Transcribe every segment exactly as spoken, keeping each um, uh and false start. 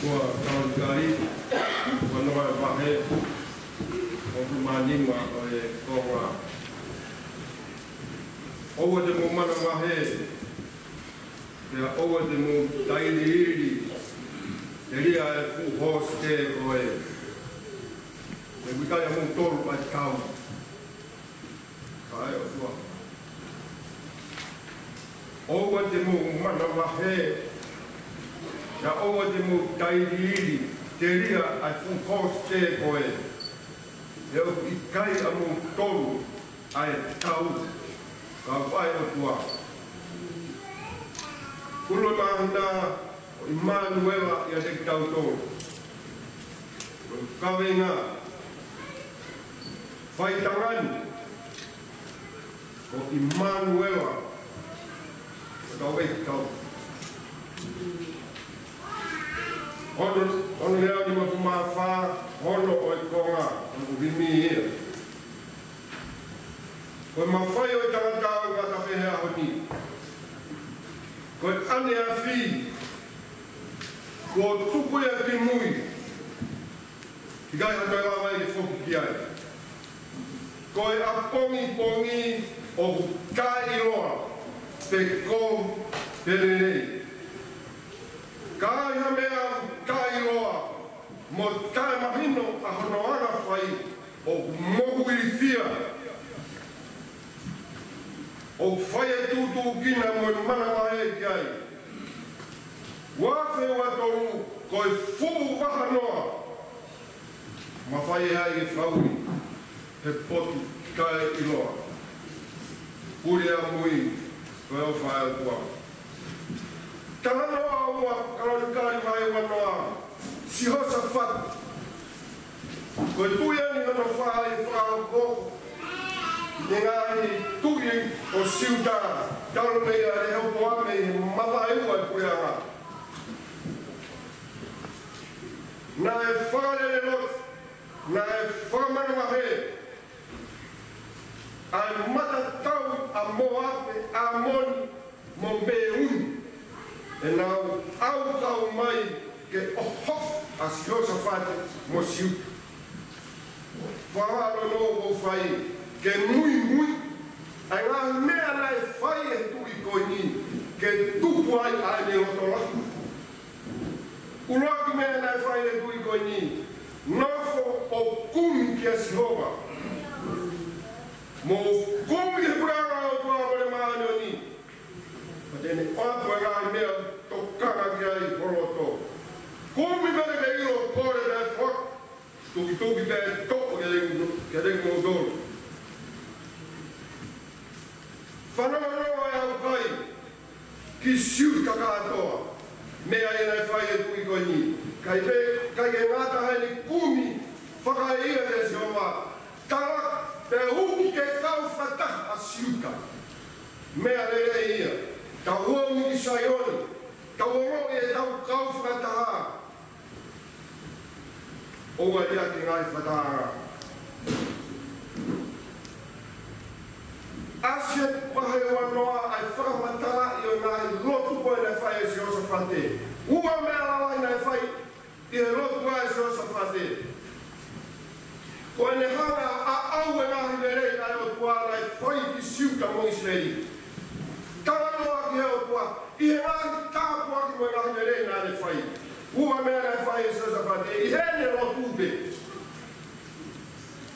Kalonikali, ua noa e vahe, hongofulu mā nima ʻo e konga. ʻOua te mou manavahē, pea ʻoua te mou tailiili, telia ʻa e fuʻu hōsite ko ē. He ʻoku ʻikai ʻamoutolu ʻa e tau, ka ʻa e ʻOtua. ʻOua te mou manavahē, pea ʻoua te mou tailiili, telia ʻa e fuʻu hōsite ko ē. He ʻoku ʻikai ʻamoutolu ʻa e tau, ka ʻa e ʻOtua. Kulo mahina ʻo ʻImanuela ʻiate kitautolu. Ko e kaveinga faitangani, ko ʻImanuela, ko e kaveinga tau. Ono, ono lea ni ma fuma fa, ono ʻo e konga, ʻo e ʻuhimi ia. Ko e mafai ʻo e tangata ʻoku ngata pē he ʻaho ni. Ko e ʻaneafi kuo tuku ia ki mui, ʻikai ha toe lava ia ke foki ki ai. Ko e ʻapongipongi ʻoku taʻeʻiloa pe kovi pe lelei. Ka ai ha meʻa ʻoku taʻeʻiloa mo taʻemahino ʻa hono anga fai, ʻoku mohu ilifia, ʻoku fai e tuʻutuʻuni mo e manavahē ki ai. Ua afe ua tolu, ko e fuʻu vahanoa, mafai ai ke fakaui he potu taʻeʻiloa. Pule ʻamui, ko e ʻofa ʻa e ʻOtua. Talanoa ua, Kalonikali vahe ua noa, Sihosafate. Ko e tuʻi eni hono fā ʻi he fakahoko ʻa e ngaahi tuʻi ʻo Siuta, talu mei ʻa Rehopoame ʻi he mavaeua e puleʻanga. Naʻe fakalele lotu, naʻe fakamanavahē ʻa e matatau ʻa Moape, ʻAmoni, mo Meuni, ʻenau ʻaukau mai ke ʻohofi ʻa Sihosafate mo Siuta. Fakahā ʻoku fai ke muimui ʻa e ngaahi meʻa naʻe fai ʻe he tuʻi ko eni ke tupu ai ʻa ʻene loto lahi. ʻUluaki meʻa naʻe fai ʻe he tuʻi ko eni, nofo ʻo kumi kia Sihova. Mou kumi ki he puleʻanga ʻo e ʻOtua mo ʻene māʻoniʻoni, pea te ne ʻoatu ʻa e ngaahi meʻa ʻoku tokanga ki ai ho loto. Kumi pea te ke ʻilo, kole pea ʻe foaki, tukituki pea ʻe toʻo kiate kimoutolu. Fanongonongo ʻa e ʻaukai ki Siuta kātoa, meʻa ia naʻe fai ʻe he tuʻi ko eni. ʻIkai pē, ʻikai ke ngata heʻene kumi fakaʻeiʻeiki kia Sihova, talaki pea uki ke kau fakataha ʻa Siuta. Meʻa lelei ia. Tau ō mai ki Saione, tau ō mai ʻo tau kau fakataha. ʻOua ʻe liʻaki e ngaahi fakatahaʻanga. ʻAsi ʻi he vahe ua noa ʻa e fakamatalaʻi ʻo e ngaahi lotu ko ē naʻe fai ʻe Sihosafate. Ua meʻa lalahi naʻe fai ʻi he lotu ʻa Sihosafate. Ko ʻene hanga ʻo ʻauʻau e ngaahi lelei ʻa e ʻOtua naʻe fai ki Siuta mo ʻIsileli. Talanoa ki he ʻOtua ʻi he ngaahi tāpuaki mo e ngaahi lelei naʻa ne fai. Ua meʻa naʻe fai ʻe Sihosafate ʻi heʻene lotu pē.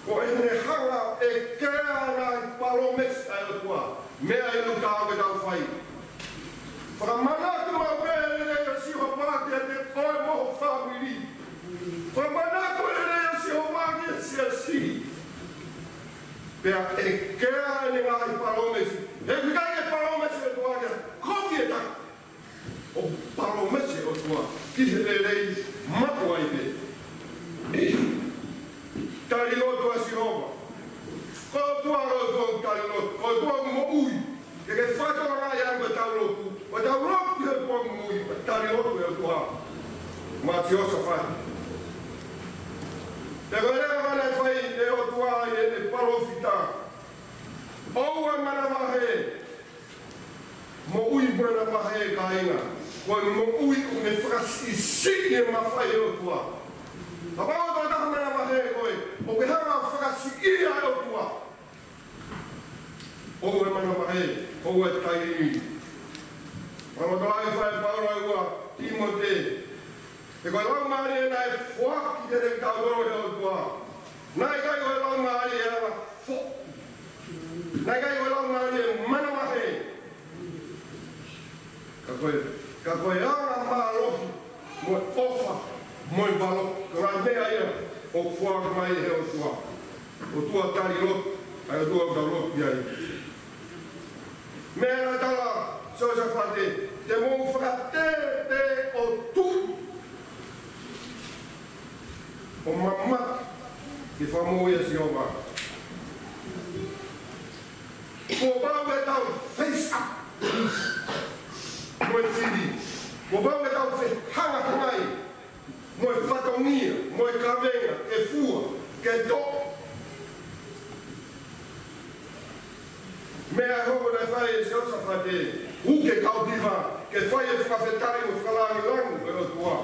Ko ʻene hanga ʻo ʻekea e ngaahi palōmesi ʻa e ʻOtua. Meʻa ia ʻoku tau ke tau fai. Fakamanatu maʻu pē e lelei ʻa Sihova kiate koe mo ho fāmili. Fakamanatu e lelei ʻa Sihova ki he siasi. Pea ʻekea ʻene ngaahi palōmesi. He ʻikai ke palōmesi e ʻOtua ke kovi e taki. ʻOku palōmesi e ʻOtua ki he lelei maʻu ai pē. Tali lotu ʻa Sihova. Ko e ʻOtua, ko e ʻOtua tali lotu. Ko e ʻOtua moʻui. Ke ke fakatokangaʻi ange ko ʻetau lotu. Ko ʻetau lotu ki he ʻOtua moʻui, ko e tali lotu e ʻOtua. Maʻa Sihosafate. Pea ko e lea naʻe fai ʻe he ʻOtua ʻi heʻene palōfita. ʻOua ʻe manavahē. Moʻui mo e manavahē, kāinga. Ko e moʻui ʻoku ne fakasiʻisiʻi e mafai ʻo e ʻOtua. Kapau ko e taha manavahē koe, ʻoku ke hanga ʻo fakasiʻi ʻa e ʻOtua. ʻOku ke manavahē, ʻoku ke taimi. Manatuʻi ʻa e fai Paula ua Tīmote. He ko e Laumālie naʻe foaki kiate kitautolu ʻe he ʻOtua. Naʻe ʻikai ko e laumālie ʻa e foʻi. Naʻe ʻikai ko e laumālie manavahē. Ka ko e, ka ko e anga mālohi, mo e ʻofa, mo e valoki. Ko e ngaahi meʻa ia ʻoku foaki mai ʻe he ʻOtua. ʻOtua tali lotu, ʻa e ʻOtua ʻoku tau lotu ki ai. Meʻa naʻe tala ʻe Siosafate, te mou fakatētē ʻo tuʻu ʻo mamata ki he fakamoʻui ʻa Sihova. Kuo pau ke tau face up mo e fili. Kuo pau ke tau fehangahangai mo e fatongia, mo e kavenga, ke fua, ke toʻo. Meʻa ʻe hoko naʻe fai ʻe Siosafate, uke e kau hiva, ke fai e fakafetaʻi mo e fakalāngilangi ki he ʻOtua.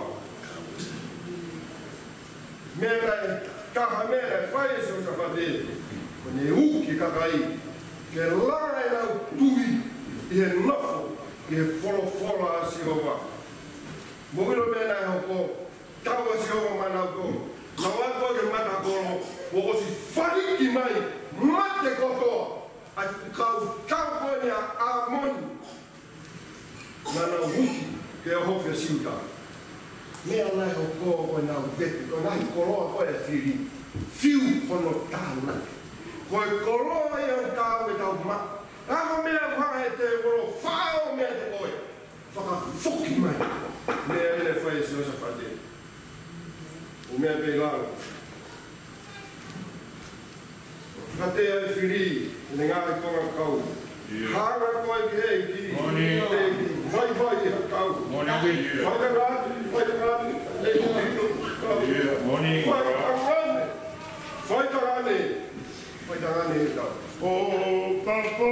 Meʻa naʻe, taha meʻa naʻe fai ʻe Siosafate, ko ʻene uki e kakai ke langa ʻenau tui ʻi he nofo ʻi he folofola ʻa Sihova. Mou ʻilo e meʻa naʻe hoko, tau ʻa Sihova maʻanautolu. Nau aʻu ki he matakolo, kuo ʻosi faliki mai, mate kotoa ʻa e fuʻu kau tau ko eni ʻa ʻAmoni. Naʻa nau uki ke ʻohofi ʻa Siuta. Meʻa naʻe hoko ko ʻenau vete, ko e ngaahi koloa ko ē ʻa e fili. Fiu hono tānaki. Ko e koloa ia ʻoku tau ʻe tau maʻu. Ko e meʻa ʻoku hanga ʻe he tēvolo ʻo faʻo meiate koe. Fakafoki mai. Meʻa ia naʻe fai ʻe Siosafate. ʻO meʻa pē ʻi lalo. Fakatētē ʻa e fili, ʻene ngaahi konga kau. ʻIo. Hanga koe ki he ʻEiki. Moʻoni. Te vaivai ʻa e kau. Moʻoni. Faitangani, faitangani, ʻEiki. ʻIo, moʻoni. Faitangani, faitangani. Faitangani ʻe kau. ʻO papa.